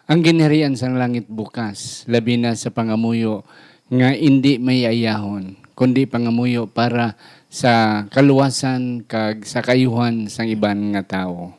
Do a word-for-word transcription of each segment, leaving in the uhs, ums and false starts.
Ang ginharian sang langit bukas, labi na sa pangamuyo nga indi may ayahon, kundi pangamuyo para sa kaluwasan kag sa kaayuhan sang iban nga tawo.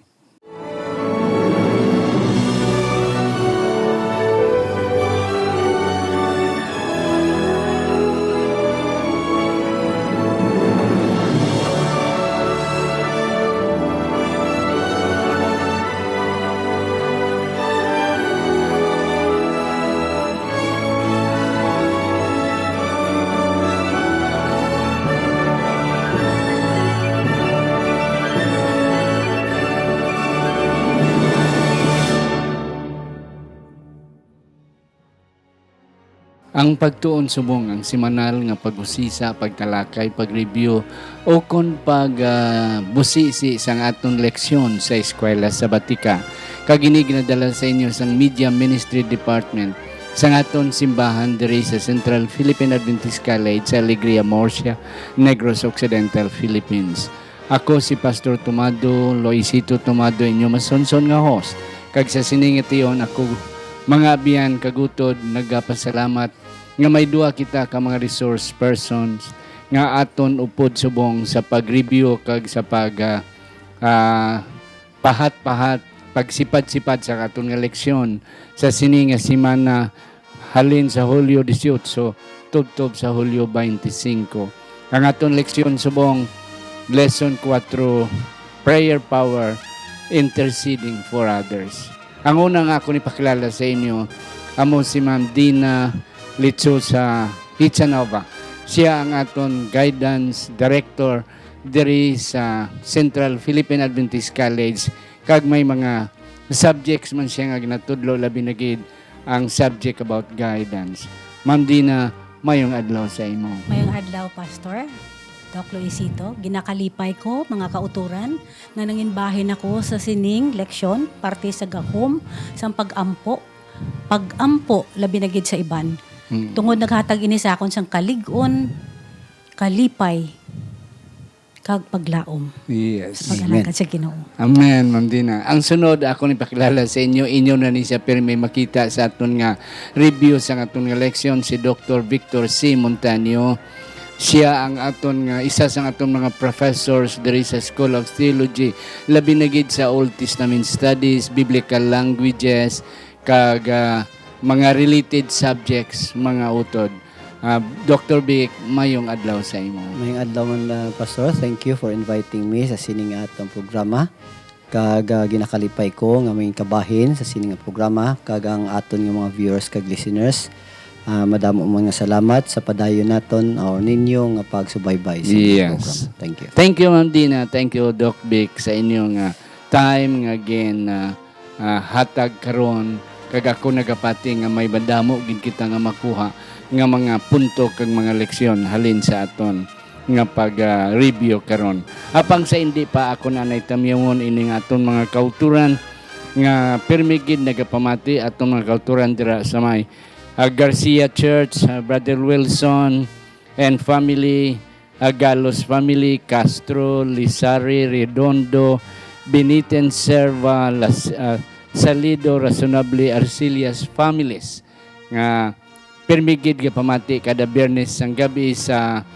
Ang pagtuon subong ang semanal nga pag-usisa, pagtalakay, pag-review, o kon pag, ah, busisi sang aton leksyon sa Eskwela Sabatika. Kag ini ginadala sa inyo sang Media Ministry Department sang aton simbahan diri sa Central Philippine Adventist College sa Alegria, Murcia, Negros Occidental, Philippines. Ako si Pastor Tomado, Loisito Tomado, inyo masunson nga host. Kag sa sini nga tion, ako, mga abyan kag utod, nagapasalamat nga may duha kita ka mga resource persons nga aton upod subong sa pag-review kag sa pag, ah, ah, pahat-pahat, pagsipad-sipad sa aton nga leksyon sa sini nga semana, halin sa Hulyo dieciocho tubtob sa Hulyo twenty-five. Ang aton leksyon subong, Lesson four, Prayer Power, Interceding for Others. Ang una nga akon ipakilala sa inyo, amo si Ma'am Dina Lechosa Ichanova. Siya ang aton guidance director diri sa Central Philippine Adventist College, kag may mga subjects man siya nga ginatudlo, labi na gid ang subject about guidance. Ma'am Dina, mayong adlaw sa imo. Mayong adlaw, Pastor. Doc Luisito, ginakalipay ko, mga kauturan, nga nanginbahin ako sa sining leksyon, parte sa gahom sang pag-ampo, pag-ampo, labi na gid sa iban. Mm. Tungod naghatag ini sa akon sang kalig-on, kalipay, kag paglaom. Yes. Pag-alagad Amen. Sa Ginoo. Amen, Ma'am Dina. Ang sunod, ako ni pakilala sa inyo, inyo na ni siya pirmi makita sa aton nga review sa aton nga leksyon, si Doctor Victor C. Montaño. Siya ang aton nga, isa sa aton mga professors diri sa School of Theology, labi na gid sa Old Testament Studies, Biblical Languages, kag, ah, mga related subjects, mga utod. Ah, Doctor Vic, mayong adlaw sa imo. Mayong adlaw man, ah, Pastor. Thank you for inviting me sa sining atong programa. Kag, ah, ginakalipay ko nga may kabahin sa sining nga programa, kag ang aton nga mga viewers kag listeners. Ah, madamo man nga salamat sa padayon naton o ninyo nga pagsubaybay sa Yes. Programa. Thank you. Thank you, Ma'am Dina. Thank you, Doc Vic, sa inyong, ah, time nga gin, ah, ah, hatag karon, kag ako nagapati nga may madamo gid kita nga makuha nga mga punto kag mga leksyon halin sa aton nga pag, ah, review karon. Apang sa hindi pa ako nanay tamyawon ining aton mga kauturan nga pirmi gid nagapamati aton mga kauturan dira sa may, ah, Garcia Church, ah, Brother Wilson and family, Agalos family, Castro, Lisari, Redondo, Benitez, Serva, Las-, ah, Salido, Razonable, Arcillas families nga pirmi gid gapamati kada Biyernes sang gabi sa,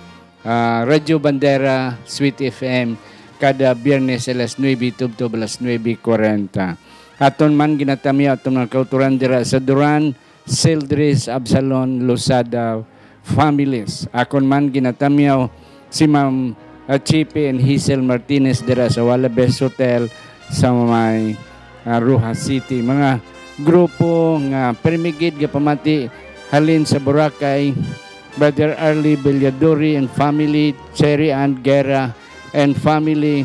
ah, Radyo Bandera, Sweet F M, kada Biyernes alas nuebe tubtob alas nuebe kwarenta. Aton man ginatamyaw aton mga kauturan dira sa Duran, Sildres, Absalon, Losada families. Akon man ginatamyaw si Ma'am, ah, Chipe and Hazel Martinez dira sa Wala Best Hotel sa may, ah, Roxas City. Mga grupo nga pirmi gid gapamati halin sa Boracay, Brother Arlie Belladori and family, Cherry Ann Guerra and family,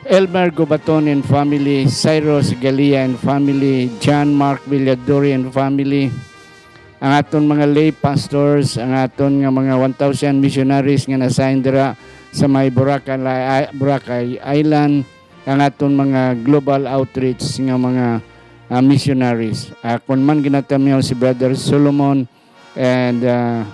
Elmer Gubaton and family, Cyrus Galia and family, John Mark Villadori and family, ang aton mga lay pastors, ang aton nga mga one thousand missionaries nga na-assign dira sa may Boracay, Boracay Island, ang aton mga global outreach nga mga, ah, missionaries. Akon man ginatamyaw si Brother Solomon, and, ah,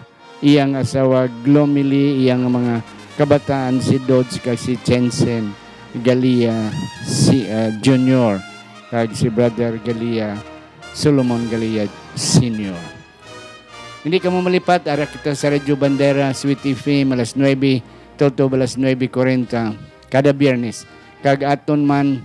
iyang asawa Glomily, iyang mga kabataan si Dodge kag si Jensen Galia si, ah, Junior. kag si Brother Galia, Solomon Galia Senior. Hindi ka mo malipat, ara kita sa Radyo Bandera, Sweet F M, alas nuebe, tutob alas nuebe kuwarenta, kada Biyernes. Kag aton man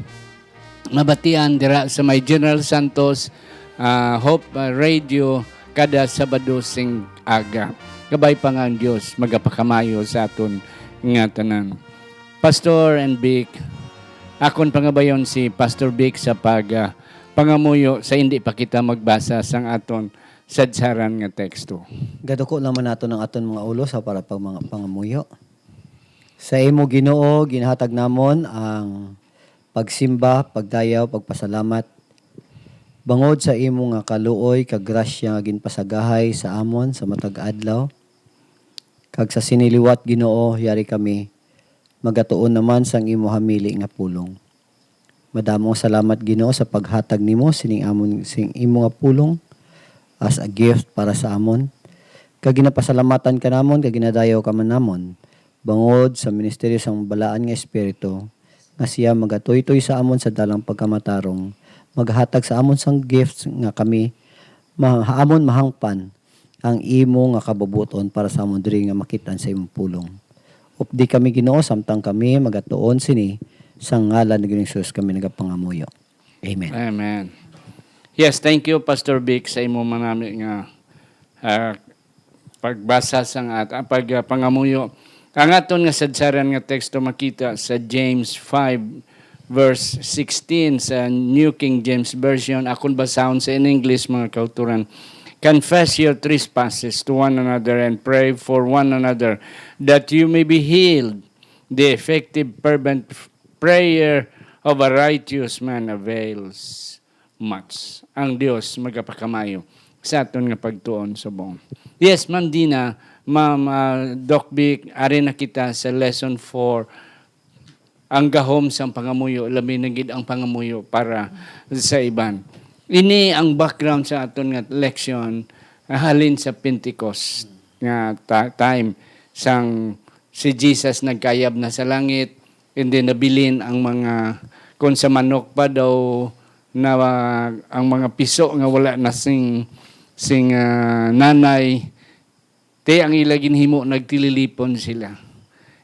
mabatian dira sa may General Santos, ah, Hope, ah, Radio, kada Sabado sing aga. Kabay pa nga ang Dios magapakamayo sa aton nga tanan. Pastor and Vic, akon pangabayon si Pastor Vic sa pag, ah, pangamuyo sa hindi pa kita magbasa sang aton sadsaran nga teksto. Gaduko naman nato ang aton mga ulo sa para pag mga pangamuyo. Sa imo, Ginoo, ginhatag namon ang pagsimba, pagdayaw, pagpasalamat. Bangod sa imo nga kaluoy kag grasya nga ginpasagahay sa amon sa matag adlaw, kag sa sini liwat, Ginoo, yari kami magatuon naman sang imo hamili nga pulong. Madamo nga salamat, Ginoo, sa paghatag nimo sining amon sing imo nga pulong as a gift para sa amon. Kag ginapasalamatan ka namon, kag ginadayaw ka man namon, bangod sa ministeryo sang Balaan nga Espiritu, nga siya magatuytoy sa amon sa dalang pagkamatarong, maghatag sa amon sang gifts nga kami ma-, amon mahangpan ang imo nga kabubot-on para sa amon diri nga makit-an sa imong pulong. Updi kami, Ginoo, samtang kami magatuon sini, sa ngalan ni Ginoong Jesus kami nagapangamuyo. Amen. Amen. Yes, thank you, Pastor Vic, sa imo manami nga, ah, pagbasa sang at, ah, pag, ah, pangamuyo. Ang aton nga sadsaran nga teksto makita sa James five, verse sixteen sa New King James Version. Akon basahon sa in English, mga kauturan. "Confess your trespasses to one another and pray for one another that you may be healed. The effective fervent prayer of a righteous man avails much." Ang Dios magapakamayo sa aton nga pagtuon subong. Yes, Ma'am Dina, Ma'am, ah, Doc Vic, ari na kita sa lesson four, ang gahom sang pangamuyo, labi na gid ang pangamuyo para sa iban. Ini ang background sa aton nga leksyon, ah, halin sa Pentecost nga ta-, time sang si Jesus nagkayab na sa langit, and then nabilin ang mga, kung sa manok pa daw na, ah, ang mga piso nga wala na sing, sing, ah, nanay, ti ang ila ginhimo, nagtililipon sila.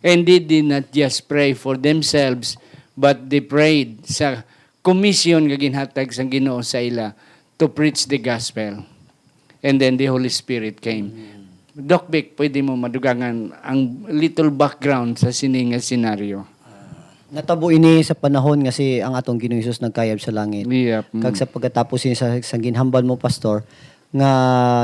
And they did not just pray for themselves, but they prayed sa commission nga ginhatag sang Ginoo sa ila to preach the gospel. And then the Holy Spirit came. Amen. Doc Vic, pwede mo madugangan ang little background sa sini nga senaryo? Ah, natabo ini sa panahon nga si, ang atong Ginoong Jesus nagkayab sa langit. Yep. Mm. Kag sa pagkatapos ini sa, sa ginhambal mo, Pastor, nga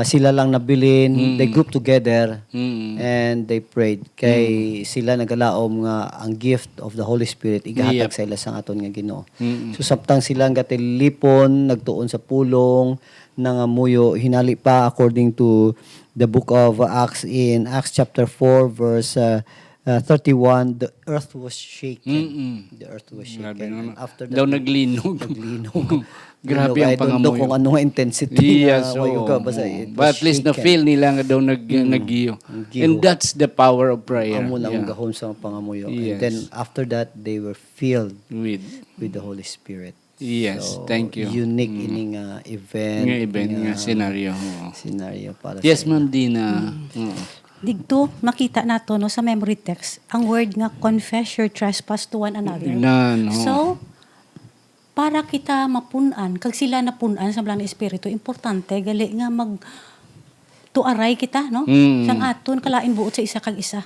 sila lang nabilin, Mm. they grouped together Mm. and they prayed. Kay Mm. sila nagalaom nga ang gift of the Holy Spirit igahatag Yep. sa ila sang aton nga Ginoo. Mm. So, samtang sila ang gatilipon, nagtuon sa pulong, nangamuyo, hinali pa, according to the book of Acts, in Acts chapter four, verse, uh, uh, thirty-one, the earth was shaken. Mm-mm. The earth was Grabe shaken. Naman. And after that, Daw naglinog. Naglinog. Grabe Linog, ang I don't know pangamuyo. Kung ano nga intensity Yes, nga, oo, ka ba sa oo. It But was at least shaken. Na-feel nila nga daw nag-, Mm. nagyo. Nagyo. And that's the power of prayer. Amo na ang Yeah. gahom sa pangamuyo. And Yes. then after that, they were filled With with the Holy Spirit. Yes, So, thank you. Unique Mm. ini nga event, Nga event, nga nga senaryo, oo. senaryo para Yes, sa Ma'am ila. Dina. Mm. Oo. Digto, makita nato, no, sa memory text, ang word nga, "Confess your trespass to one another." Nan, oo. So, para kita mapun-an, kag sila napun-an sa Balaan nga Espiritu, importante, gali nga mag-, tuaray kita, no? Mm. Sang aton kalain buot sa isa kag isa.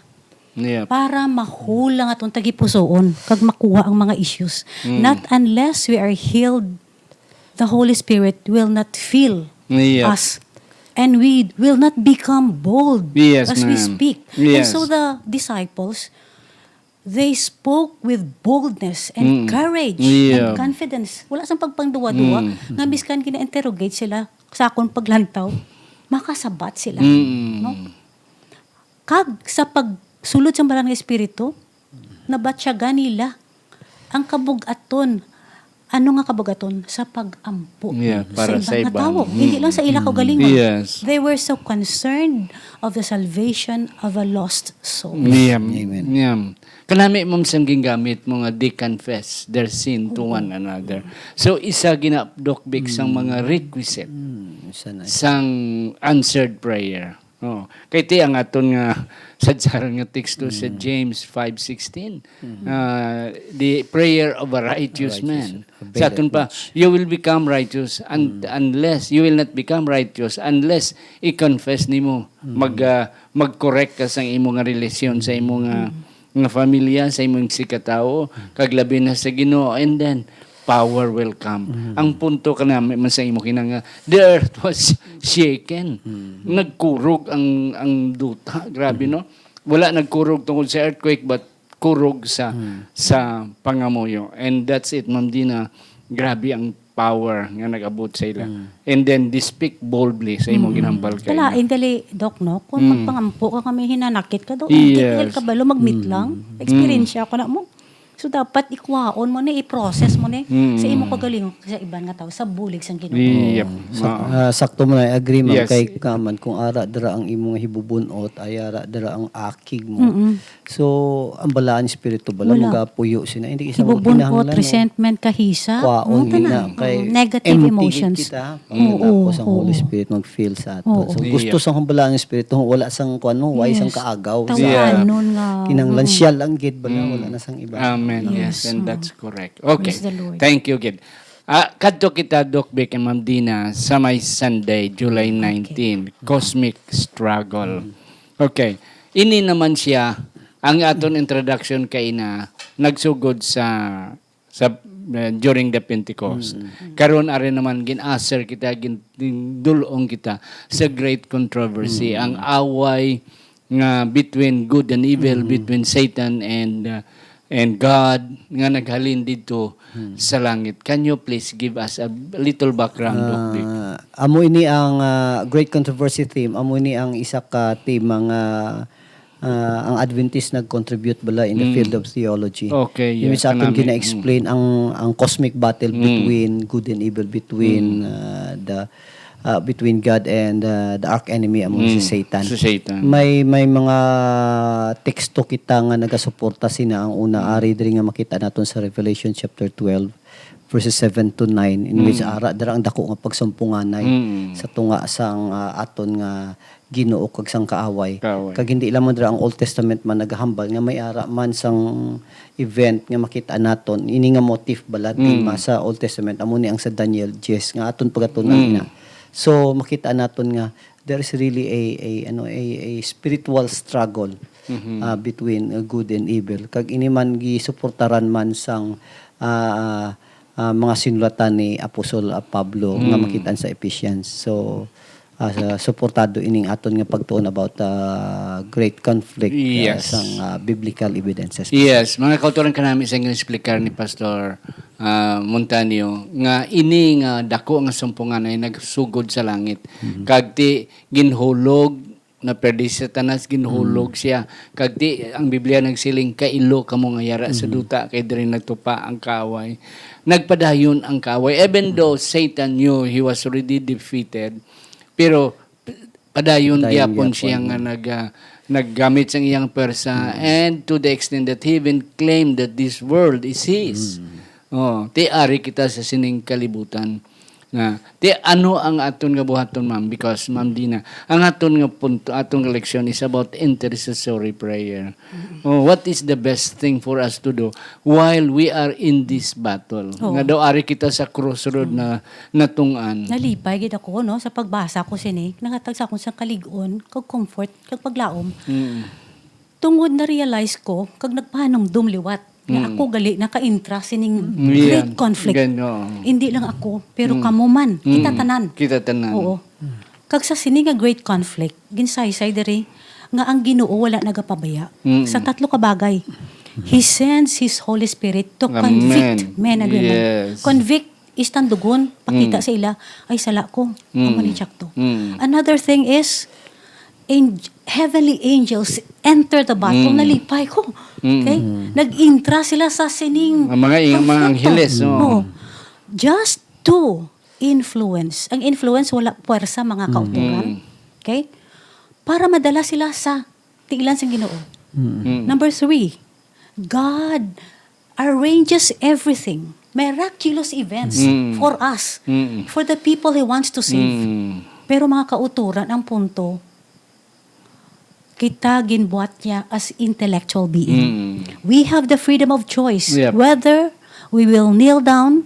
Yep. Para mahul ang aton tagipusoon kag makuha ang mga issues. Mm. Not unless we are healed, the Holy Spirit will not fill Yep. us. And we will not become bold Yes, as we ma'am. speak. And Yes. so the disciples, they spoke with boldness and Mm. courage and Yeah. confidence. Wala sang pagpangduwa-duwa Mm. nga biskan gina-interrogate sila sa akon paglantaw, makasabat sila. Mm. No? Kag sa pagsulod sa Balaan nga Espiritu, nabatyagan nila ang kabug-aton ano nga kabugaton sa pag-ampo Yeah, sa para iba sa nga iba. tawo. Hindi lang sa ila kaugalingon. Yes. They were so concerned of the salvation of a lost soul. Yeah. Amen. Yeah. Kanami mo sang gingamit mo nga they confess their sin to one another. So isa gina Doc Vic sang mga requisite Hmm, isa na. sang answered prayer. Oh, kay ti ang aton nga sadsaran nga teksto sa James five sixteen. Ah, the prayer of a righteous, man. Availeth Sa aton pa, you will become righteous un- unless you will not become righteous unless i-confess nimo, mag ah, mag-correct ka sa imo nga relasyon sa imo nga nga familia, sa imong sikatawo, kag labi na sa Ginoo, and then power will come. Ang punto kanami man sa imo kinanga, the earth was shaken. Nagkurog ang ang duta, grabe, no? Wala nagkurog tungod sa earthquake, but kurog sa sa pangamuyo. And that's it, Ma'am Dina. Grabe ang power nga nag-abot sa ila. And then they speak boldly sa imong ginhambal kay Kalain gali, Doc, no? Kung magpangampo ka kami, hinanakit ka daw, hindi ka Yes. gali kabalo, mag-meet lang. Experience ko na mo. So, dapat ikuhaon mo ni, i-process mo ni sa imo kagalingon sa iban nga tao, sa bulig sang Ginoo. Yep. Sa, ah, sakto mo na, I agree man Yes. kay kaman kung ara dira ang imong hibubunot, ay ara dira ang akig mo. So, ang balaan espiritu bala Wala. magapuyo sina, hindi isa mo Hibubunot, kinahanglan, no? Resentment, kahisa, Kwaon mm, gina tanan. kay Negative empty emotions. Kita. Oo, Tapos ang oo. Holy Spirit mag-fill sa ato. Oo. So gusto Yeah. sang balaan espiritu wala sang kuan mo, wala sang kaagaw. Tawanon nga. Kinahanglan siya lang gid bala, wala na sang iba. Amen. Yes. Yes, and that's correct. Okay. Praise the Lord. Thank you, gid. Ah, kadto kita, Doc Vic and Ma'am Dina, sa may Sunday, July nineteen, Cosmic Struggle. Okay. Ini naman siya, ang aton introduction kay na nagsugod sa sa uh, during the Pentecost. Karon ari naman gin-usher kita, gin, gindul-ong kita sa great controversy, ang away nga between good and evil, between Satan and uh, and God nga naghalin didto sa langit. Can you please give us a little background, Doc Vic? Ah, amo ini ang ah, great controversy theme, amo ini ang isa ka tema nga ah, ang Adventist nag-contribute bala in the field of theology. Okay, Yung yeah, sa aton kanami. gina-explain ang ang cosmic battle between good and evil, between ah, the ah, between God and ah, the arch enemy, amo si Satan. Si Satan. May may mga teksto kita nga nagasuporta sina. Ang una ari diri nga makita naton sa Revelation chapter twelve, verses seven to nine, in which ara dira ang dako nga pagsumpunganay sa tunga sang ah, aton nga Ginoo kag sang kaaway. Kaaway. Kag hindi lamang dira ang Old Testament man nagahambal nga may ara man sang event nga makita naton. Ini nga motif bala, tema sa Old Testament, amo ni ang sa Daniel ten nga aton pagatun-an ina. So makita naton nga there is really a a ano a, a spiritual struggle ah, between ah, good and evil. Kag ini man gisuportaran man sang ah, ah, mga sinulatan ni Apostol ah, Pablo nga makitaan sa Ephesians. So ah, sa suportado ining aton nga pagtuon about ah, great conflict ah, Yes. sang ah, biblical evidences. Yes, mga kautoran, kanami sa nga explicar ni Pastor ah, Montanio nga ini nga dako nga sumpungan ay nagsugod sa langit. Kag ti ginhulog na perdi si Satanas, ginhulog siya. Kag ti ang Biblia nagsiling, "Kailo kamo nga yara sa duta, kay diri nagtupa ang kaaway." Nagpadayon ang kaaway. Even though Satan knew he was already defeated, pero padayon Padayon gyapon gyapon. Siya nga nag ah, naggamit sang iyang pwersa, and to the extent that he even claimed that this world is his. Oh, ti ari kita sa sining kalibutan. Na, ti ano ang aton nga buhaton, ma'am? Because, Ma'am Dina, ang aton nga punto, aton nga leksyon is about intercessory prayer. Oh, what is the best thing for us to do while we are in this battle? Oo. Nga daw ari kita sa crossroad na natung'an. Nalipay gid ako, no, sa pagbasa ko sini. Nangatag sa akon sang kalig-on, kag comfort, kag paglaom. Tungod na-realize ko, kag nagpahanumdom liwat, nga ako gali naka-intra sining Yeah. great conflict. Gan-, oo. Hindi lang ako, pero kamo man, kita tanan. Kita tanan. Oo. Kag sa sini nga great conflict, ginsaysay diri nga ang Ginoo wala nagapabaya sa tatlo ka bagay. He sends His Holy Spirit to Amen. Convict men and women. Yes. Convict is tandugon, pakita sa ila, "Ay, sala ko." Amo ni Jack to. Another thing is, ang-, heavenly angels enter the battle. Nalipay ko. Okay? Nag-intra sila sa sining Ang mga, ang mga konflikto. Angeles, no? Oo. Just to influence. Ang influence, wala puwersa, mga kauturan. Mm. Okay? Para madala sila sa tiilan sang Ginoo. Mm. Mm. Number three, God arranges everything, miraculous events Mm. for us, Mm. for the people He wants to save. Mm. Pero, mga kauturan, ang punto, kita ginbuhat niya as intellectual being. Mm. We have the freedom of choice Yep. whether we will kneel down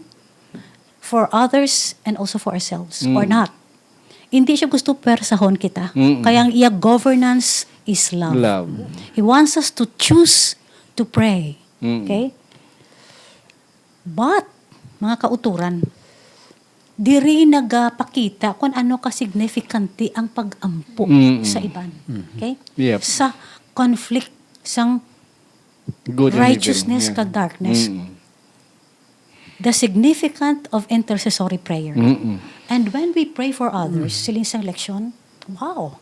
for others and also for ourselves or Mm. not. Hindi siya gusto pwersahon kita. Mm-mm. Kaya ang iya governance is love. Love. He wants us to choose to pray. Mm. Okay? But, mga kauturan, diri nagapakita kung ano ka signifikante ang pag-ampo Mm-mm. sa iban. Mm-hmm. Okay? Yep. Sa conflict sang Good and evil. Righteousness Yeah. kag darkness. Mm-mm. The significant of intercessory prayer. Mm-mm. And when we pray for others, Mm. siling sang leksyon, wow,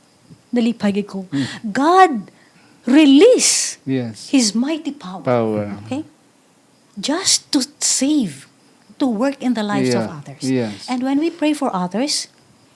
nalipay gid ko. Mm. God release Yes. His mighty power. Power. Okay? Just to save, to work in the lives of Yeah. others. Yes. And when we pray for others,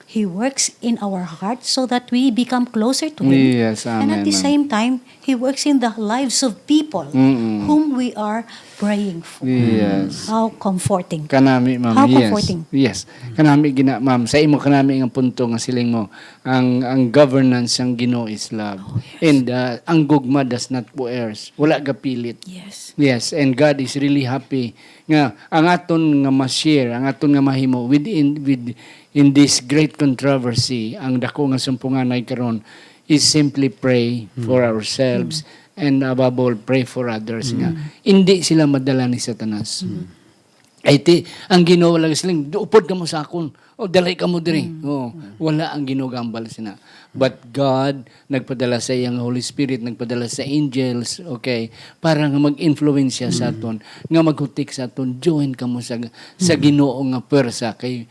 He works in our hearts so that we become closer to Him. Yes, And at amen, the ma'am. same time, He works in the lives of people Mm-mm. whom we are praying for. Yes. How comforting. Kanami, ma'am. How Yes. comforting. Yes. Kanami gina, ma'am. Sa imo kanami nga punto nga siling mo, ang, ang governance sang Ginoo is love. Oh, yes. And, uh, ang gugma does not coerce. Wala gapilit. Yes. Yes, and God is really happy nga ang aton nga ma-share, ang aton nga mahimo within, with, in this great controversy, ang dako nga sumpunganay karon is simply pray Mm. for ourselves Mm. and above all, pray for others nga Mm. hindi sila madala ni Satanas. Mm. Ay ti, ang Ginoo lang siling, "Upod kamo sa akon. O, dali kamo diri." Mm. Oh, Mm. wala ang Ginoo gambal sina. But God nagpadala sa iyang Holy Spirit, nagpadala sa angels, okay, para nga mag-influensya sa Mm. aton, nga maghutik sa aton, "Join kamo sa, sa Mm. Ginoo nga pwersa, kay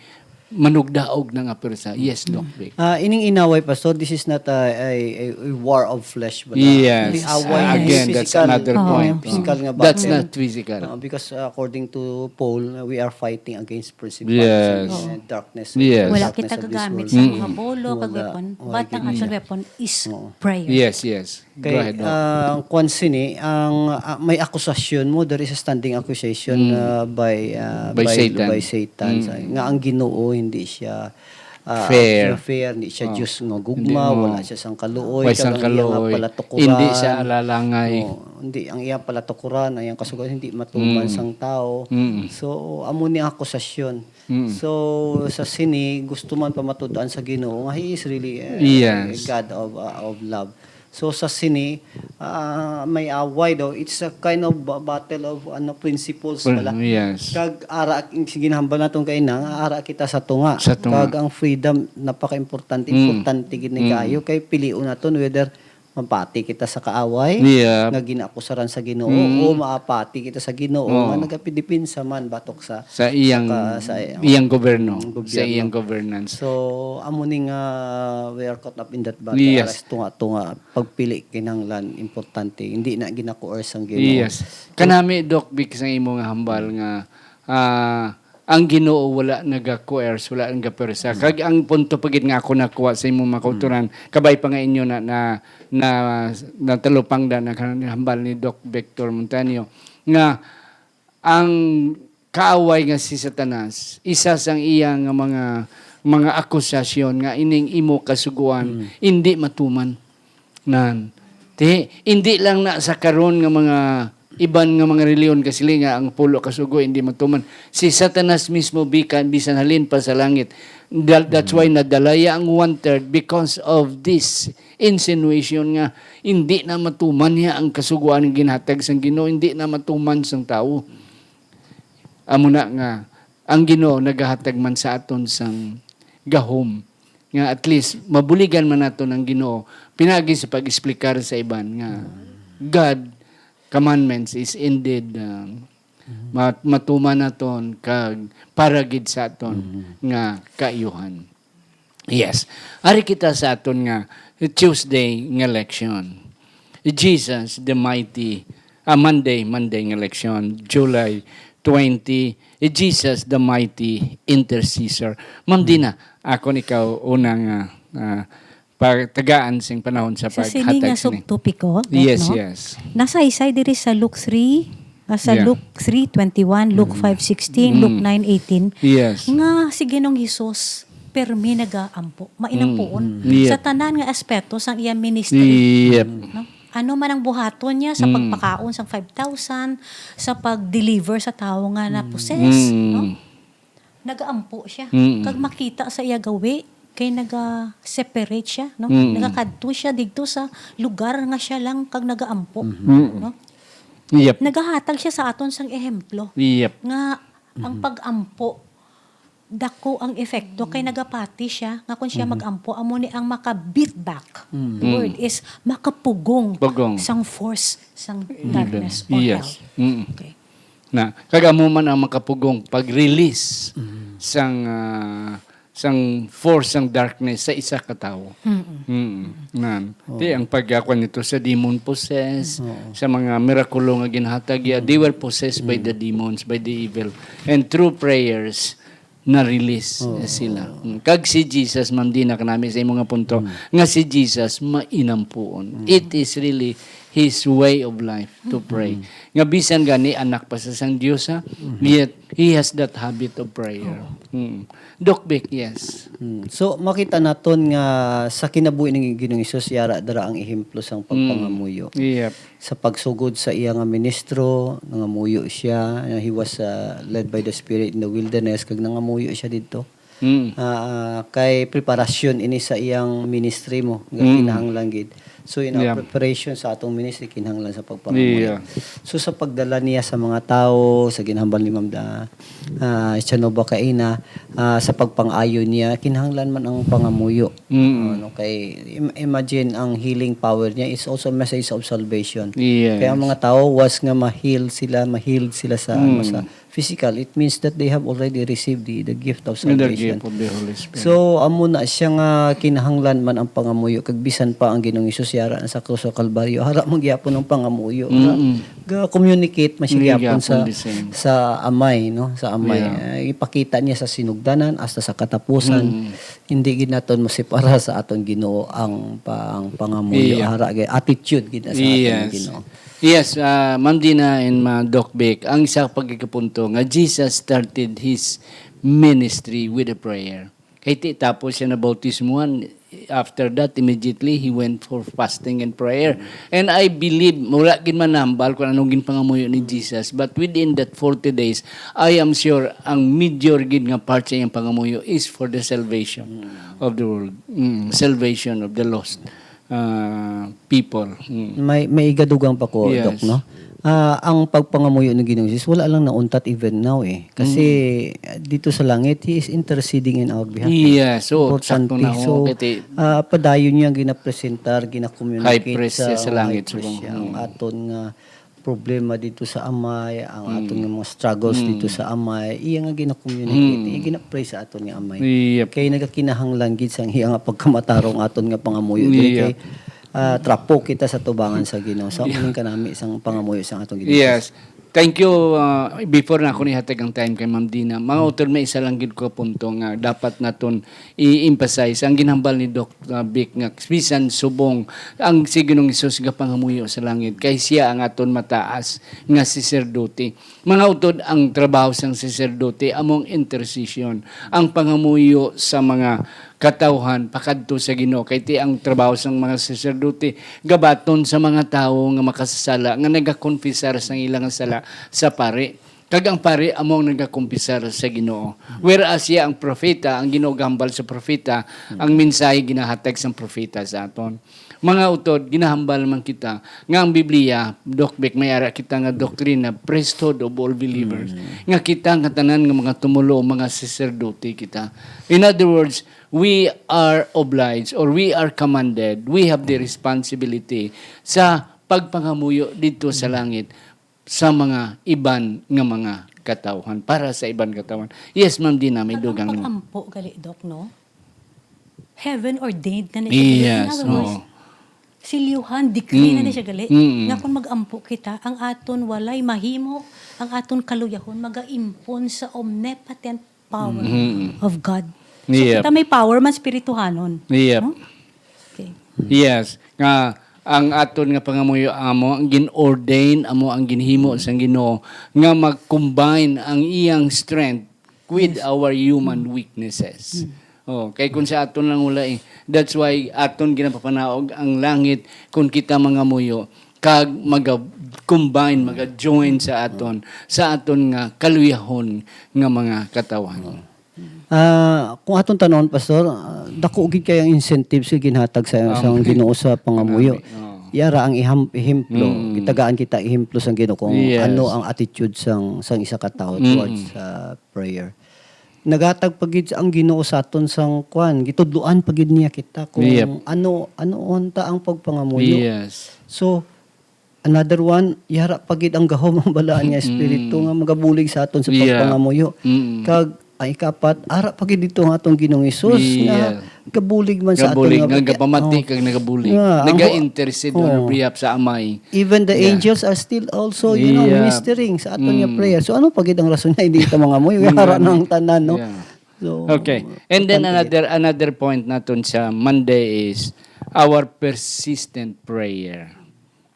manugdaog na nga pwersa." Yes, Doc Vic. Ah, ining inaway, Pastor, this is not a, a, a war of flesh, but, ah, Yes. the away Ah, is again, that's physical. another Oo. point. Physical nga That's battle. not physical. Ah, because, ah, according to Paul, we are fighting against principalities Yes. and darkness, Yes. Wala darkness kita of this gagamit world. sa mga Mm-mm. bolo kag Wala. weapon, Wala but ang kita. aton weapon is Oo. prayer. Yes, yes. Go Kay, ahead, Doc. ah, ang kwan sini, ang, ah, may akusasyon mo, there is a standing accusation, Mm. ah, by, ah, By by, Satan. by Satan. Mm. Sa, nga ang Ginoo hindi siya, ah, Fair. siya fair, hindi siya Oh. Diyos nga Hindi gugma, mo. wala siya sang kaluoy, Way kag sang ang iya nga kaluoy. palatukuran. Hindi siya alalangay. Oh, hindi, ang iyang palatukuran, ang iyang kasugoan, hindi matuman Mm. sang tao. Mm. So, amo ni ang akusasyon. Mm. So, sa sini, gusto man pamatud-an sa Ginoo nga He is really, uh, Yes. God of, uh, of love. So, sa sini, uh, may away daw. It's a kind of ba-, battle of, ano, principles Prin-, pala. Yes. Kag ara, ang ginahambal naton kay na, nga ara kita sa tunga. Sa tunga. Kag ang freedom, napaka-importante. Mm. Importante gid ni Mm. kaayo kay pilion naton whether mapati kita sa kaaway Yeah. nga ginakusaran sa Ginoo Mm. o maapati kita sa Ginoo Oo. nga nagapidepensa man batok sa Sa iyang, sa ka-, sa iyang iyang gobyerno, gobyerno. Sa iyang governance. So, amo ni nga we are caught up in that battle. Yes. Aras tunga-tunga, pagpili kinahanglan, importante. Hindi na gina-coerce ang Ginoo. Yes. So, kanami, Doc Vic, sa imo nga hambal nga, ah, ang Ginoo wala naga-coerce, wala nagapersa. Mm. Kag ang punto pa gid nga ako nakuha sa imong mga Mm. kauturan, kabay pa nga inyo na, na, na, natalupangdan ang hambal ni Doc Victor Montaño, nga ang kaaway nga si Satanas, isa sang iya nga mga, mga akusasyon nga ining imo kasugoan, Mm. hindi matuman. Nan. Ti, hindi lang na sa karon nga mga iban nga mga reliyon kasili nga ang pulo ka sugo hindi matuman. Si Satanas mismo bikan bisan halin pa sa langit. That, that's why nadalaya ang one-third because of this insinuation nga hindi na matuman niya ang kasugoan nga ginhatag sang Ginoo, hindi na matuman sang tawo. Amo na nga ang Ginoo nagahatag man sa aton sang gahom nga at least mabuligan man naton ang Ginoo pinaagi sa pag-explicar sa iban nga God commandments is indeed, um, ma-, matuman naton kag para gid sa aton nga kaayuhan. Yes. Ari kita sa aton nga Tuesday nga leksyon. Jesus the Mighty, ah, Monday, Monday nga leksyon, July twenty, eh, Jesus the mighty intercessor. Ma'am Dina, ako ni ikaw unang, ah, ah, pagtagaan sing panahon sa Sa sini nga paghatag sini. Subtopiko, Doc, Yes, no? yes. Nasaysay diri sa Luke three, ah, sa Yeah. Luke three twenty-one, Luke Mm. five sixteen, Luke Mm. nine eighteen, Yes. nga si Ginoong Hesus permi nagaampo, mainampuon Mm. Yep. sa tanan nga aspeto sang iya ministry. Yep. No? Ano man ang buhaton niya sa Mm. pagpakaon sang five thousand, sa pag-deliver sa tawo nga Mm. na-possess, Mm. no? Nagaampo siya. Mm. Kag makita sa iya gawi, kay naga-separate siya, no? Mm. Nagakadto siya didto sa lugar nga siya lang kag nagaampo, Mhm. Mm. no? Yep. Nagahatag siya sa aton sang ehemplo Yep. nga ang Mhm. pag-ampo, dako ang epekto kay Mm. nagapati siya nga kung siya Mhm. mag-ampo, amo ni ang maka-beat back. Mm. The Mm. word is makapugong Pugong. sang force sang Evil. darkness or Yes. hell. Mm. Okay. Na, kag amo man ang makapugong pag-release Mm. sang, ah, sang force sang darkness sa isa ka tawo. Mm-mm. Mm. Nan. Oh. Ti ang pagyakuan nito sa demon possessed, Oo. sa mga mirakulo nga ginhatag iya, Mm. they were possessed by Mm. the demons, by the evil. And through prayers, na-release Oo. sila. Mm. Kag si Jesus, Ma'am Dina, kanami sa imo nga punto, Mm. nga si Jesus mainampuon. Mm. It is really his way of life to pray. Mm. Nga bisan gani anak pa sa sang Dios, ha, Mm. yet he has that habit of prayer. Oo. Mm. Doc Vic, yes. Mm. So, makita naton nga sa kinabuhi ni Ginoong Hesus, yara dira ang ehemplo sang Mm. pagpangamuyo. Yep. Sa pagsugod sa iya nga ministro, nangamuyo siya. He was, uh, led by the Spirit in the wilderness, kag nangamuyo siya didto. Mm. Ah, kay preparasyon ini sa iyang ministry mo, nga Mm. kinahanglan gid. So, in our Yeah. preparation sa atong ministry, kinahanglan sa pagpangamuyo. Yeah. So, sa pagdala niya sa mga tawo, sa ginhambal ni Ma'am Da-, ah, Chanova kaina, ah, sa pagpang-ayo niya, kinahanglan man ang pangamuyo. Mm. Ano, kay im-, imagine ang healing power niya is also a message of salvation. Yes. Kaya ang mga tao, was nga ma-heal sila, ma-healed sila sa, ano, Mm. sa physical, it means that they have already received the, the gift of In the salvation. gift of the Holy Spirit. So, amo na siya nga kinahanglan man ang pangamuyo, kag bisan pa ang Ginoong Hesus yara na sa krus sa Kalbaryo, hara man gyapon ang pangamuyo. Mm-mm. Ga-, ga-communicate man siya Hindi gyapon gyapon sa, the same. sa Amay, no? Sa Amay. Yeah. Ah, ipakita niya sa sinugdanan hasta sa katapusan. Mm. Hindi gid naton masipara sa aton Ginoo ang pa-, ang pangamuyo. Yeah. Hara gid, attitude gid na sa aton Yes. Ginoo. Yes, ah, Ma'am Dina and Ma Doc Vic, ang isa pagkakapunto nga Jesus started his ministry with a prayer. Kay ti tapos siya nabautismuhan, after that, immediately, he went for fasting and prayer. And I believe, wala gid man nahambal kung anong ginpangamuyo ni Jesus, but within that forty days, I am sure ang major gid nga part sa iyang pangamuyo is for the salvation Mm. of the world. Mm, salvation of the lost, uh, people. Mm. May, may igadugang pa ko, Yes. Doc, no? Ah, ang pagpangamuyo ni Ginoong Jesus, wala lang nauntat even now, eh. Kasi, Mm. ah, dito sa langit, He is interceding in our behalf, eh. Yes, so, Importante. sakto na, So, oh, kay ti- ah, padayon niya ginapresentar, gina-communicate High priest sa siya sa mga langit, high priest so, siya. Ang mm. aton nga problema dito sa Amay, ang Mm. aton nga mga struggles Mm. dito sa Amay, iya nga gina-communicate, Mm. iya gina-pray sa aton nga Amay. Yep. Kay nagakinahanglan gid sang iya nga pagkamatarong aton nga pangamuyo diri Yep. kay, ah, trapo kita sa tubangan sa Ginoo. So, Yep. amo ning kanami sang pangamuyo sang aton Ginoo. Yes. Thank you. Ah, before na ako nihatag ang time kay Ma'am Dina, mga Mm. utod, may isa lang gid ko punto nga dapat naton i-emphasize ang ginhambal ni Doc, uh, Vic nga bisan subong ang si Ginoong Hesus nga pangamuyo sa langit, kay siya ang aton mataas nga saserdote. Mga utod, ang trabaho sang saserdote amo ang intercession, ang pangamuyo sa mga katawhan pakadto sa Ginoo, kay ti ang trabaho sang mga saserdote gabaton sa mga tawo nga makasasala nga nagakonfesar sang ila nga sala sa pari. Kag ang pari amo ang nagakumpisar sa Ginoo. Whereas siya ang propeta, ang Ginoo gahambal sa propeta, ang mensahe ginahatag sang propeta sa aton. Mga utod, ginahambal man kita nga ang Biblia, Doc Vic, may ara kita nga doctrine na priesthood of all believers, Mm. nga kita nga tanan nga mga tumuluo, mga saserdote kita. In other words, we are obliged or we are commanded, we have the responsibility sa pagpangamuyo didto sa langit sa mga iban nga mga katawhan, para sa iban katawhan. Yes, Ma'am Dina, may Ang dugang nimo. Pag-ampo gali, Doc, no? Heaven ordained na ni siya. Yes, In other words, oo. Silyuhan, decree na Mm. ni siya gali. Mm. Nga kung mag-ampo kita, ang aton walay mahimo, ang aton kaluyahon magaimpon sa omnipotent power Mm. of God. So, Yep. kita may power man spirituhanon. Yep. No? Okay. Yes, nga ang aton nga pangamuyo amo ang gin-ordain, amo ang ginhimo sang Ginoo nga mag-combine ang iyang strength with Yes. our human Mm. weaknesses. Mm. Oh, kay kung sa aton lang wala eh. That's why aton ginapapanaog ang langit kung kita mangamuyo kag maga-combine, maga-join sa aton, sa aton nga kaluyahon nga mga katawhan. Ah, kung aton tanawon, Pastor, ah, dako gid kay ang incentives nga ginhatag sa, sa Amen. Ginoo sa pangamuyo. Grabe. Oo. Yara ang iham-, ehemplo. Mm. Gitagaan kita ehemplo sang Ginoo kung Yes. ano ang attitude sang, sang isa ka tawo Mm. towards sa prayer. Naghatag pa gid ang Ginoo sa aton sang kwan, gitudloan pa gid niya kita kung Yep. ano, ano unta ang pagpangamuyo. Yes. So, another one, yara pa gid ang gahom ang balaan nga Mm. espiritu nga magabulig sa aton sa Yeah. pagpangamuyo. Mm. Kag ang ikapat, ara pa gid dito ang atong Ginoong Hesus nga Yeah. gabulig man sa aton Gabulig, nga nga gapamati oh. kag nagabulig. Nga, ang Naga-intercede on oh. behalf sa Amay. Even the Yeah. angels are still also, you know, Yeah. ministering sa aton nga Mm. prayer. So ano pa gid ang rason nga hindi kita mangamuyo? Nga ara Amen. nang tanan, no? Yeah. So, Okay. And then importante gid. another another point naton sa Monday is our persistent prayer.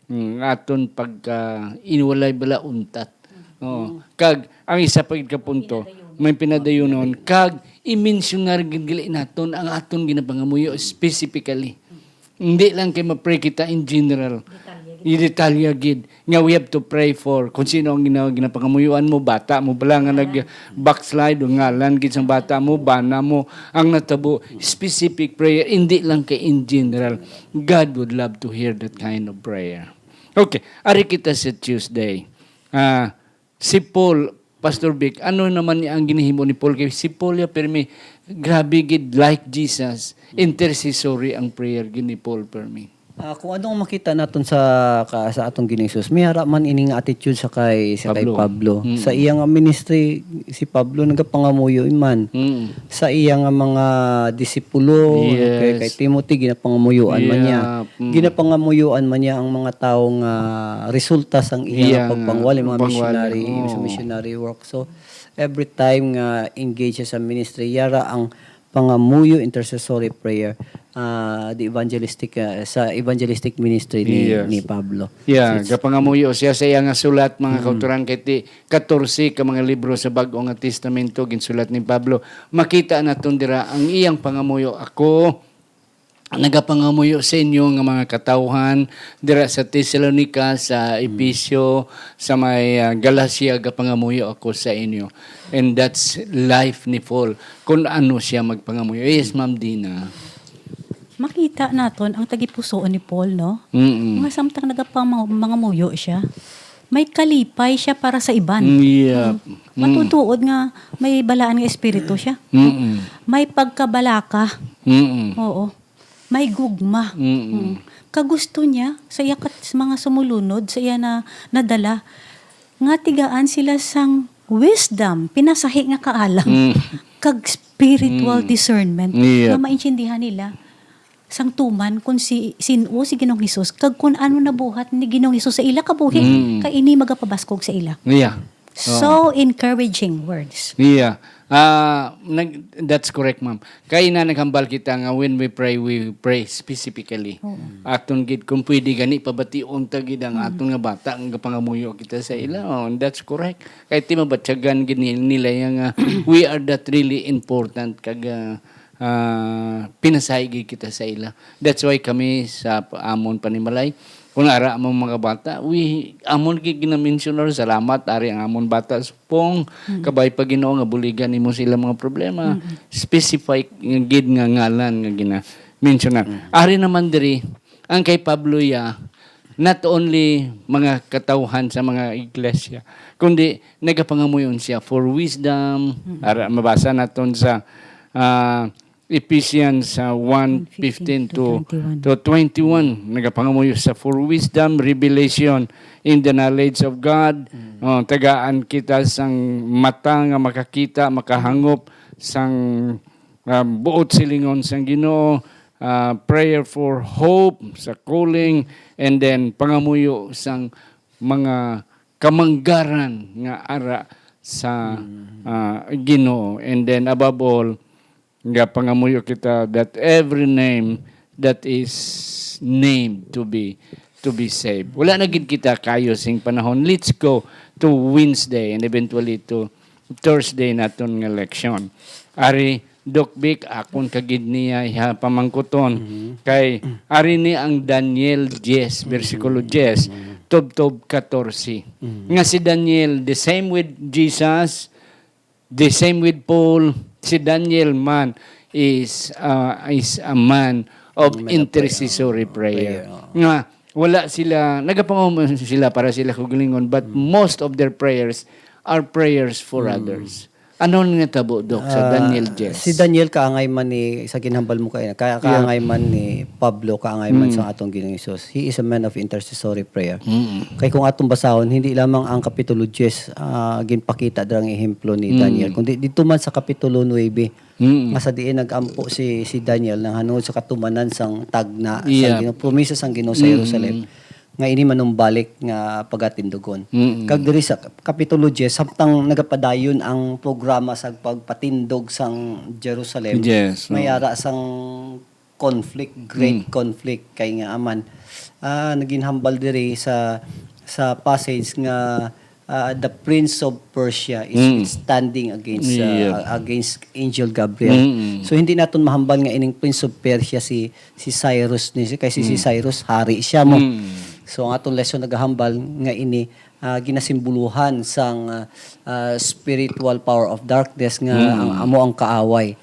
Mm, aton pagka inwalay bala untat. Oh, kag ang isa pa gid ka punto, may pinadayunon kag i-mensionar gid gali naton ang aton ginapangamuyo specifically. Hindi lang kay ma-pray kita in general. Detalye gid. I-detalye gid nga we have to pray for kung sino ang gina-, ginapangamuyuan mo, bata mo bala nga nag-backslide o ngalan gid sang bata mo, bana mo, ang natabo, specific prayer, hindi lang kay in general. God would love to hear that kind of prayer. Okay, ari kita sa Tuesday. Ah, si Paul, Pastor Vic, ano naman ni ang ginahimo ni Paul? Kay si Paul ya permi, grabe gid, like Jesus, intercessory ang prayer gid ni Paul permi. Ah, kung ano ang makita naton sa ka-, sa atong Ginoong Hesus, may ara man ining attitude sa kay, sa kay Pablo. Pablo. Mm. Sa iya nga ministry, si Pablo nagapangamuyo man. Mm. Sa iya nga mga disipulo, Yes. kay, kay Timothy, ginapangamuyuan man niya. Yeah. Mm. Ginapangamuyuan man niya ang mga tawo nga resulta sang iya Iya nga nga pagpangwali, mga pagpangwali. Missionary, Oo. sa missionary work. So, every time nga engage siya sa ministry, yara ang pangamuyo, intercessory prayer, ah, the evangelistic, ah, sa evangelistic ministry ni, Yes. ni Pablo. Yeah, So, it's gapangamuyo siya sa iya nga sulat, mga Mm. kauturan, kay ti katorse ka mga libro sa Bag-o nga Testamento ginsulat ni Pablo. Makita naton dira ang iyang pangamuyo. Ako nagapangamuyo sa inyo nga mga katawhan dira sa Tesalonica, sa Mm. Efeso, sa may, ah, Galacia, gapangamuyo ako sa inyo. And that's life ni Paul, kung ano siya magpangamuyo. Yes, Ma'am Dina. Makita naton ang tagipusoon ni Paul, no? Mm-mm. Nga samtang nagapamang-, mangamuyo siya, may kalipay siya para sa iban. Mm, yeah. Mm. Mm. Matutuod nga may balaan nga espiritu siya. Mm-mm. May pagkabalaka. Mm-mm. Oo. May gugma. Mm-mm. Mm. Kagusto niya sa iya kat-, sa mga sumulunod, sa iya na nadala, nga tigaan sila sang wisdom, pinasahi nga kaalam, Mm. kag spiritual Mm. discernment, Yeah. nga maintindihan nila sang tuman kung si, sin-o si Ginoong Hesus, kag kung ano nabuhat ni Ginoong Hesus sa ila kabuhi, Mm. kay ini magapabaskog sa ila. Yeah. So Oh. encouraging words. Yeah. Ah, nag-, that's correct, ma'am. Kay na naghambal kita nga when we pray, we pray specifically. Oo. Aton gid, kung pwede gani, pabation ta gid ang Mm. aton nga bata, ang gapangamuyo kita sa ila. Oh, that's correct. Kay ti mabatyagan gid ni-, nila yang, ah, we are that really important kag, ah, ah, pinasahi gid kita sa ila. That's why kami sa pa-, amon panimalay, kung ara among mga bata, we, amon gid ginamensionar, "Salamat, ari ang amon bata, Pong, Mm. kabay pa Ginoo nga buligan nimo sa ilang mga problema." Mm. Specific nga gid nga ngalan nga gina-mention na. Mm. Ari naman diri, ang kay Pablo ya, not only mga katawhan sa mga iglesia, kundi nagapangamuyon siya for wisdom. Mm. Ara, mabasa naton sa, ah, Ephesians, ah, one fifteen to, to twenty-one. Nagapangamuyo sa for wisdom, revelation in the knowledge of God. Mm. Oh, tagaan kita sang mata nga makakita, makahangop sang, ah, buot silingon sang Ginoo, ah, prayer for hope sa calling, and then pangamuyo sang mga kamanggaran nga ara sa, ah, Ginoo. And then above all, nga pangamuyo kita that every name that is named to be, to be saved. Wala na gid kita kayo sing panahon. Let's go to Wednesday and eventually to Thursday naton nga leksyon. Ari, Doc Vic, akon ka gid niya iha pamangkuton. Kay ari ni ang Daniel ten, bersikulo ten, tubtob katorse. Nga si Daniel, the same with Jesus, the same with Paul, si Daniel man is, uh, is a man of Human of intercessory prayer. Prayer, oo. Nga, wala sila, nagapangamuyo sila para sila kaugalingon, but most of their prayers are prayers for others. Ano nga tabo, Doc, sa Ah, Daniel ten? Si Daniel kaangay man ni, sa ginhambal mo kay, ka-, Yeah. kaangay man ni Pablo, kaangay man Mm. sa atong Ginoong Hesus. He is a man of intercessory prayer. Mm. Kay kung atong basahon, hindi lamang ang Kapitulo ten, ah, ginpakita dira ang ehemplo ni Mm. Daniel, kundi dito man sa Kapitulo nuebe, Mm. nga sa diin nag-ampo si, si Daniel nang hanungod sa katumanan sang tagna, Yeah. sang Ginoo, promesa sang Ginoo sa Mm. Jerusalem, nga ini manumbalik nga pagatindugon. Mm. Kag diri sa Kapitulo ten, samtang nagapadayon ang programa sa pagpatindog sang Jerusalem, Yes, may oo. ara sang conflict, great Mm. conflict, kay nga aman, ah, naginhambal diri sa, sa passage nga, ah, the prince of Persia is Mm. standing against, ah, Yep. against Angel Gabriel. Mm. So, hindi naton mahambal nga ining prince of Persia si, si Cyrus ni, kay si, si Mm. Cyrus, hari siya mo. Mm. So, ang atong lesson nagahambal nga ini, ah, ginasimbuluhan sang, ah, ah, spiritual power of darkness nga Mm. ang amo ang kaaway.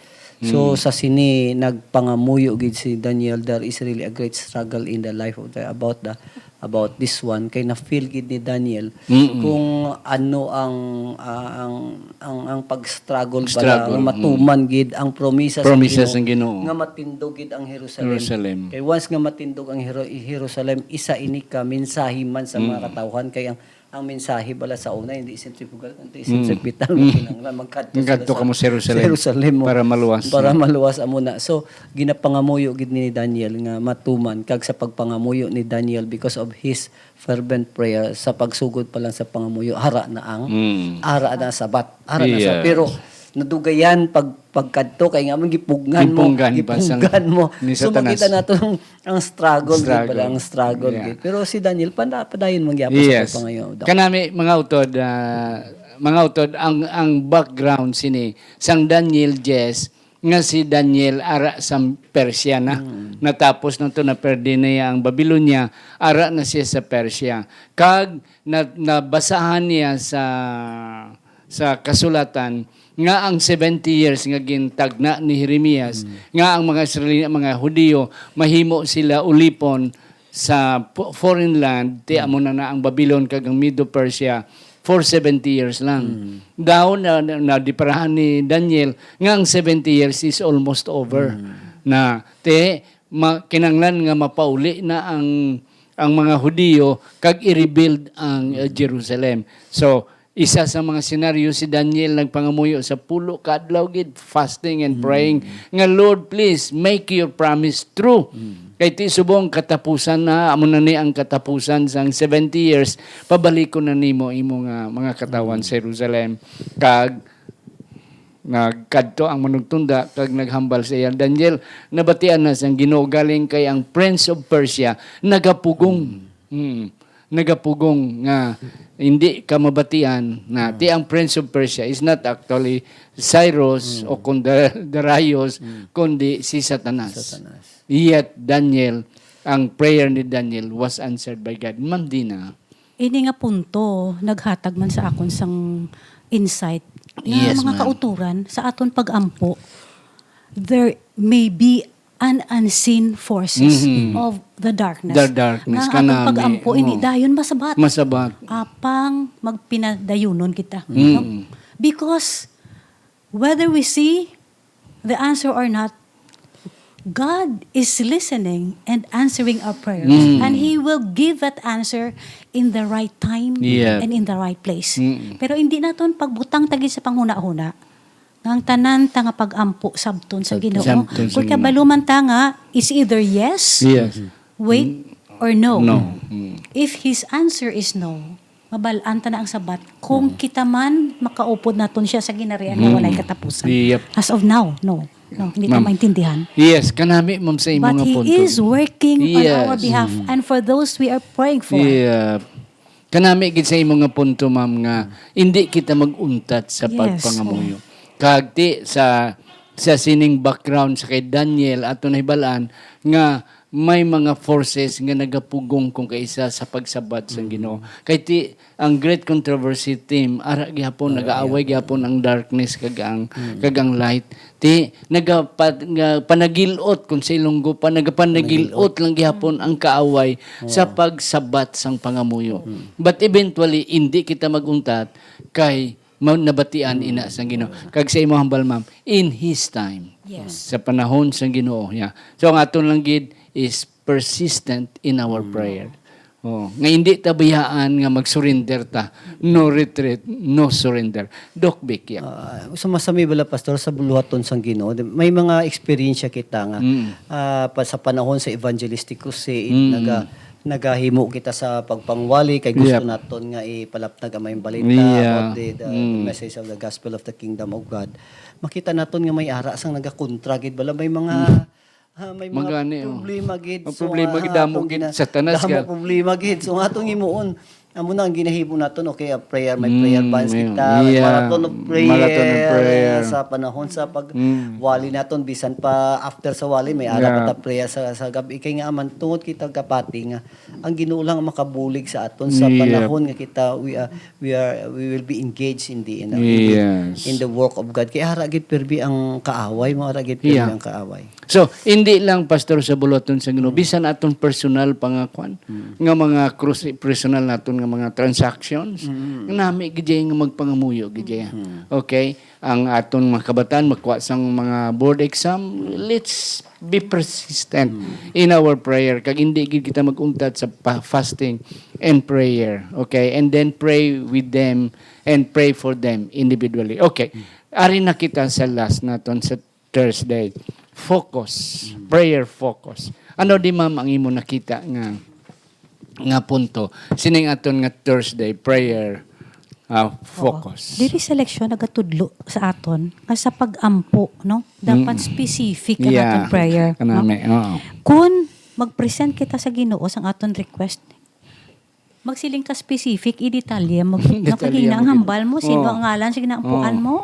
So, Mm. sa sini nagpangamuyo gid si Daniel, there is really a great struggle in the life of the, about the, about this one. Kay na-feel gid ni Daniel Mm-mm. kung ano ang, ah, ang, ang, ang pag-struggle bala Struggle, nga mm. matuman gid ang promesa sa Promises Ginoo sang Ginoo. nga matindog gid ang Jerusalem. Jerusalem. Kay once nga matindog ang Jeru-, Jerusalem, isa ini ka mensahe man sa mga Mm. katawhan, kay ang, ang mensahe bala sa una, hindi centrifugal, hindi Mm. centripetal, Mm. kinahanglan magkadto sila Magkadto sa, kamo sa Jerusalem sa Jerusalem, mo. para maluwas, Para no? maluwas amo na. So, ginapangamuyo gid ni Daniel nga matuman, kag sa pagpangamuyo ni Daniel, because of his fervent prayer, sa pagsugod pa lang sa pangamuyo, hara na ang, Mm. hara na sabat, hara na sa, Yes. pero nadugayan pag, pagkadto, kay nga man gipugngan mo, Gipugngan pa sang gipugngan mo. ni So, Satanas. makita nato ang, ang struggle gid Struggle. pala, ang struggle Yeah. gid. Pero si Daniel, pana-, padayon man gyapon sa Yes. pagpangayo, Doc. Kanami, mga utod, ah, mga utod, ang, ang background sini sang Daniel ten, nga si Daniel ara sa Persia na. Mm. Natapos na to, naperdi na niya ang Babylonia, ara na siya sa Persia. Kag na-, nabasahan niya sa, sa kasulatan nga ang seventy years nga gintagna ni Jeremias, Mm. nga ang mga Israeli-, mga Hudiyo, mahimo sila ulipon sa po-, foreign land, ti Mm. amo na na ang Babylon kag ang Medo-Persia for seventy years lang. Mm. Daw na, na, nadiparahan ni Daniel nga ang seventy years is almost over. Mm. Na, ti, ma-, kinanglan nga mapauli na ang, ang mga Hudiyo kag i-rebuild ang, uh, Mm. Jerusalem. So, isa sa mga senaryo, si Daniel nagpangamuyo sa pulo ka adlaw gid, fasting and Mm. praying, nga, "Lord, please, make your promise true." Mm. Kay ti subong katapusan na, amo na ni ang katapusan sang seventy years, pabalikon na nimo imo nga mga katawan Mm. sa Jerusalem. Kag nagkadto ang manugtunda kag naghambal sa iya, "Daniel, nabatian na sang Ginoo, galing kay ang Prince of Persia nagapugong." Mm. Mm. Nagapugong nga hindi ka mabatian na Mm. ti ang Prince of Persia is not actually Cyrus Mm. o kung Da-, Darius, Mm. kundi si Satanas. Satanas. Yet Daniel, ang prayer ni Daniel was answered by God. Ma'am Dina. Ini nga punto naghatag man sa akon sang insight nga Yes, mga ma'am. kauturan sa aton pag-ampo, there may be an unseen forces Mhm. of the darkness. The darkness, Nga ang atong kanami, pag-ampo, hindi oh. dayon masabat. Masabat. Apang magpinadayunon kita. Mm. No? Because whether we see the answer or not, God is listening and answering our prayers. Mm. And He will give that answer in the right time Yeah. and in the right place. Mm. Pero hindi naton pagbutang tagi sa panghuna-huna. nga ang tanan ta nga pag-ampo sabton sa Ginoo. Sabton sa Kung Ginoo. Kabalo man ta nga, it's either yes, Yes. wait, or no. No. Mm. If his answer is no, mabal-an ta na ang sabat. Kung Mm. kita man, makaupod naton siya sa ginharian nga Mm. walay katapusan. Yep. As of now, no. No, hindi ta Ma'am. maintindihan. Yes, kanami, ma'am, sa imo But nga he punto. is working on Yes. our behalf Mm. and for those we are praying for. Yeah. Kanami gid sa imo nga punto, ma'am, nga hindi kita mag-untat sa Yes. pagpangamuyo. Kag ti sa, sa sining background sa kay Daniel, ato nahibalaan nga may mga forces nga nagapugong kung kaisa sa pagsabat sang Mm. Ginoo. Kay ti ang great controversy team, ara gihapon, Ara nagaaway gihapon. gihapon ang darkness kag ang, Mm. kag ang light. Ti nagapa-, nga panagil-ot kung sa Ilonggo pa, nagapanagil-ot Panagil-ot. lang gihapon ang kaaway sa Oo. pagsabat sang pangamuyo. Mm. But eventually, hindi kita mag-untat kay ma-, nabatian Mm. ina sang Ginoo. Kag sa imo hambal, ma'am, in His time. Yes. Sa panahon sang Ginoo niya. So, ang aton lang gid is persistent in our Mm. prayer. Oh, nga hindi ta bayaan nga mag-surrender ta. No retreat, no surrender. Doc Vic, yeah. Ah, sa masami bala, Pastor, sa buluhaton sang Ginoo, di-, may mga eksperyensya kita nga, Mm. ah, pa, sa panahon sa evangelistic crusade, Mm. naga-, nagahimo kita sa pagpangwali kay gusto Yep. naton nga ipalapnag ang maayong balita Yeah. about the, the, the Mm. message of the gospel of the kingdom of God. Makita naton nga may ara sang nagakontra gid bala, may mga Mm. Ah, may mga Magani, oh. problema gid. Ang So, problema ah, gid, damo atong gid, gina-, Satanas damo ka. problema gid. So, nga atong himuon, amo na ang ginahimo naton, okay, ah, prayer, may prayer Mm, bands yeah. kita, may Yeah. marathon of prayer, Marathon of prayer. sa panahon sa pag Mm. wali naton, bisan pa after sa wali, may ara Yeah. pa ta prayer sa, sa gab-i. Kay nga man, tungod kita kapati nga, ang Ginoo lang ang makabulig sa aton sa Yeah. panahon nga kita, we are, we are, we will be engaged in the, you know, in the, Yes. in the work of God. Kay ara gid pirmi ang kaaway, mo ara gid pirmi Yeah. ang kaaway. So, hindi lang, Pastor, sa buluhaton sa Ginoo, Mm. bisan aton personal pa nga kwan, Mm. nga mga krus-, personal naton nga mga transactions, Mm. nami gid nga magpangamuyo gid. Mm. Okay? Ang aton mga kabataan magkuha sang mga board exam, let's be persistent Mm. in our prayer. Kag hindi gid kita mag-untat sa pa-, fasting and prayer. Okay? And then pray with them and pray for them individually. Okay. Mm. Ari na kita sa last naton sa Thursday. Focus. Mm. Prayer focus. Ano di, ma'am, ang imo nakita nga, nga punto? Sining aton nga Thursday prayer, ah, Oo. focus. Diri sa leksyon nagatudlo sa aton nga sa pag-ampo, no? Dapat Mm. specific ang Yeah. aton prayer, no? Kanami, oo. Kung mag-present kita sa Ginoo sang aton request, magsiling ka specific, i-detalye mo. Detalye Nakagina mo ang gid. hambal mo, sino Oo. ang ngalan, sino ang puan Oo. mo,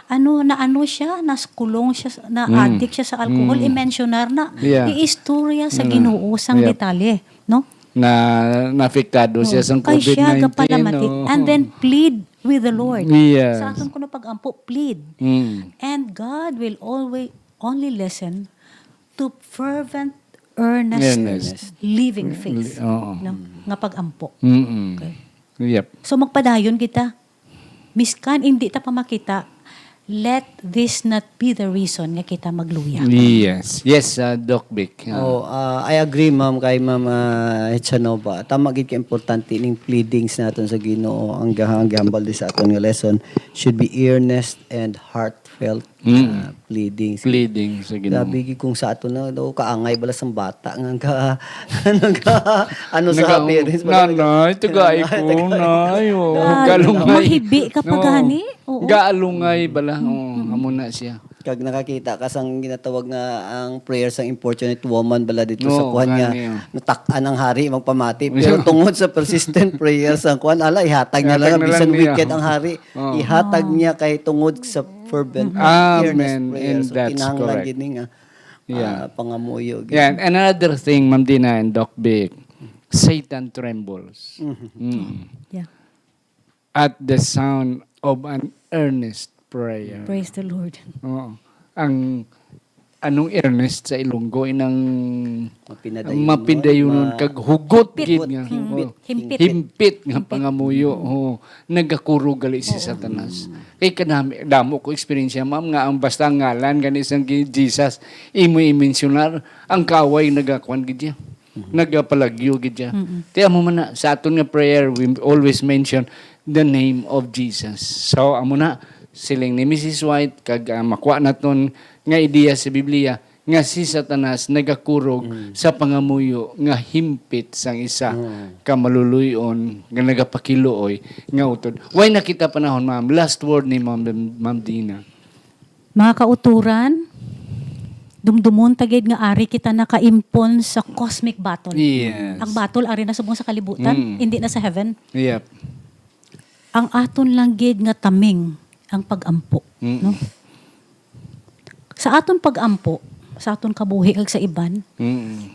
ano, na ano siya, naskulong siya, na Mm. addict siya sa alcohol, Mm. i-mensionar na, Yeah. i-istorya sa Mm. Ginoo sang Yeah. detalye, no? Na naapektado siya Oo. sang Kay siya COVID nineteen, gapalamati. no? And then plead with the Lord. Yes. Sa aton kuno pag-ampo, plead. Mm. And God will always only listen to fervent, earnest, Earnest. living faith, Oo. no? Nga pag-ampo. Mm-mm. Okay. Yep. So, magpadayon kita. Miskan hindi ta pa makita, let this not be the reason nga kita magluya. Yes. Yes, uh, Doc Vic. Uh, Oh, ah, I agree, ma'am, kay Ma'am, ah, Echanova. Tama gid ka importante ning pleadings naton sa Ginoo. Ang gahang gihambal di sa aton nga lesson should be earnest and heartfelt Mm. ah, pleading. Pleading sa Ginoo. Grabe gid kung sa ato na daw, kaangay bala sang bata nga ka, ano ka, ano sa Nag-, parents, bala, "Nanay, tagai ko, Nanay, tagai." nay, oh, Ay, galungay. mahibi ka pa No. gani? Oo. Gaalungay bala, Mm, oh, mm. amo na siya. Kag nakakita ka sang ginatawag nga ang prayer sang importunate woman bala dito sa Oo, kuwan nga gani, oh. natak-an ang hari magpamati. Pero tungod sa persistent prayer sang kuwan, ala, ihatag niya Ihatag lang, na lang bisan niya. wicked ang hari. Oh. Ihatag Oh. niya kay tungod sa fervent, Mm. Amen. earnest prayer. And So, that's kinahanglan correct. gid ni nga, Yeah. ah, pangamuyo gid. Yeah, and another thing, Ma'am Dina and Doc Vic, Satan trembles. Mhm. Mm. Yeah. At the sound of an earnest prayer. Praise the Lord. Oo. Ang anong earnest sa Ilonggo, inang Mapinadayunon, mapindayonon ma-, kag hugot Himpit. gid nga. Himpit. Oo. Himpit. Himpit nga Himpit. pangamuyo. Mm. Oo. Nagakurog gali si Oo. Satanas. Mm. Kay kanami, damo ko eksperyensya, ma'am, nga ang basta ang ngalan gani sang gi-, Jesus, imo i-mensionar, ang kaaway nagakuan gid siya. Mhm. Nagapalagyo gid siya. Mm-mm. Ti amo man na, sa aton nga prayer, we always mention the name of Jesus. So, amo na, Siling ni Missus White, kag, ah, makuha naton nga ideya sa Biblia, nga si Satanas nagakurog Mm. sa pangamuyo nga himpit sang isa Mm. ka maluluy-on nga nagapakiluoy nga utod. Way na kita panahon, ma'am. Last word ni Ma'am, Ma'am Dina. Mga kauturan, dumdumon ta gid nga ari kita nakaimpon sa cosmic battle. Yes. Ang battle ari na subong sa kalibutan, Mm. hindi na sa heaven. Yep. Ang aton lang gid nga taming ang pag-ampo, Mm. no? Sa aton pag-ampo, sa aton kabuhi kag sa iban, Mm.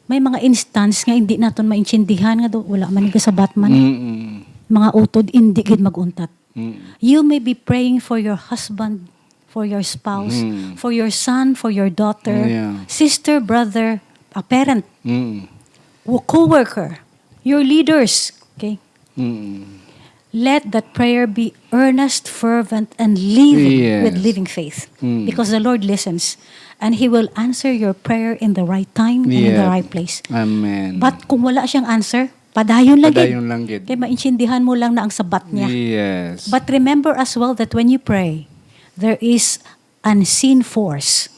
may mga instance nga hindi naton maintindihan nga do, wala man ni gasabat man. Mm. Mga utod, hindi gid mag-untat. Mm. You may be praying for your husband, for your spouse, Mm. for your son, for your daughter, Yeah. sister, brother, a parent, Mm. wo-, co-worker, your leaders, okay? Mm. Let that prayer be earnest, fervent, and living Yes. with living faith. Mm. Because the Lord listens, and He will answer your prayer in the right time and in the Yes. right place. Amen. But kung wala siyang answer, padayon lang gid. Padayon lang gid. Kay maintindihan mo lang na ang sabat niya. Yes. But remember as well that when you pray, there is unseen force.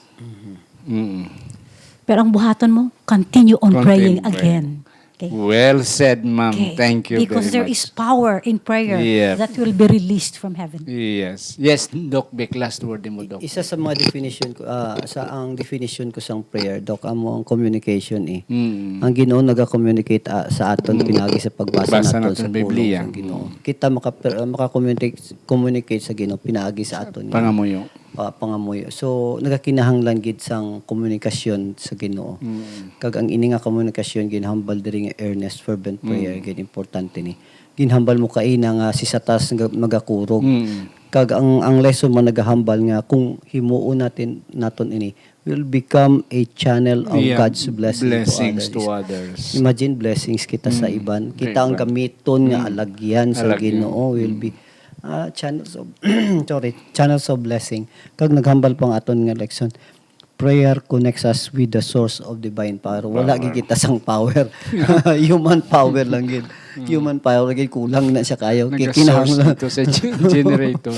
Mm. Pero ang buhaton mo, continue on Continue praying praying. again. Okay? Well said, ma'am. Okay. Thank you Because very there much. is power in prayer Yep. that will be released from heaven. Yes. Yes, Doc Vic, last word mo, Doc. Isa sa mga definition ko, ah, sa ang definition ko sang prayer, Doc, amo ang communication eh. Mm. Ang Ginoo naga-communicate, ah, sa aton Mm. pinaagi sa pagbasa Basa naton naton sa pulong Biblia. sang Ginoo. Mm. Kita maka-, maka-communicate, communicate sa Ginoo pinaagi sa aton nga Pangamuyo. ah, pangamuyo. So, nagakinahanglan gid sang komunikasyon sa Ginoo. Mm. Kag ang ini nga komunikasyon ginhambal diri nga earnest, fervent prayer, Mm. gid importante ni. Ginhambal mo kaina nga si Satanas nga magakurog. Mm. Kag ang, ang lesson man nagahambal nga kung himuon natin, naton ini, will become a channel of Yeah, God's blessing to blessings others. to others. Imagine, blessings kita sa Mm. iban. Kita ang Iban. gamiton nga Mm. alagyan sa Alagyan. Ginoo will Mm. be, ah, channels of, sorry, channels of blessing. Kag naghambal pa ang aton nga lesson, prayer connects us with the source of divine power. Wala Power. gid kita sang power. Human power lang gid. Mm. Human power gid, kulang na siya kayo. Kaya Nagasource kinahanglan. dito sa gen-, generator.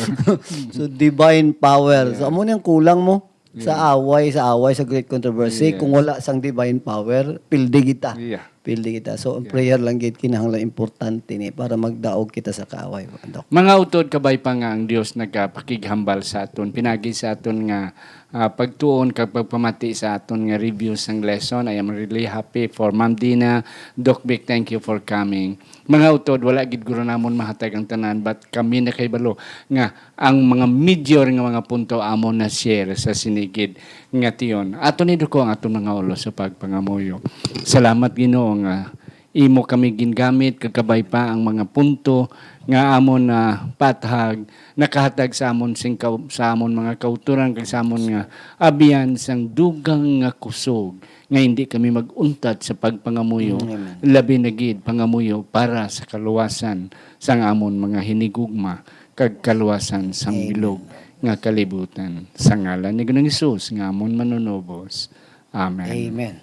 So, divine power. So, Yeah. amo nang kulang mo sa Yeah. away, sa away, sa great controversy. Yes. Kung wala sang divine power, pildi kita. Yeah. Pildi kita. So, ang Yeah. prayer lang gid kinahanglan importante ni para magdaog kita sa kaaway, Doc. Mga utod, kabay pa nga ang Dios nagapakighambal sa aton, pinagi sa aton nga, ah, pagtuon kag pagpamati sa aton nga review sang lesson. I am really happy for Ma'am Dina. Doc Vic, thank you for coming. Mga utod, wala gid guro namon mahatag ang tanan, but kami nakahibalo nga ang mga major nga mga punto amon na share sa sini gid nga tion. Ato ni duko ang aton mga ulo sa pagpangamuyo. Salamat, Ginoo, nga imo kami gingamit kag kabay pa ang mga punto nga amon na pathag nakahatag sa amon sing kau-, sa amon mga kauturan kag sa amon nga abyan sang dugang nga kusog nga hindi kami mag-untat sa pagpangamuyo, Mm, amen. labi na gid pangamuyo para sa kaluwasan sang amon mga hinigugma kag kaluwasan sang Amen. bilog nga kalibutan. Sa ngalan ni Ginoong Hesus nga amon Manunubos. Amen. Amen.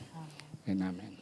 And amen.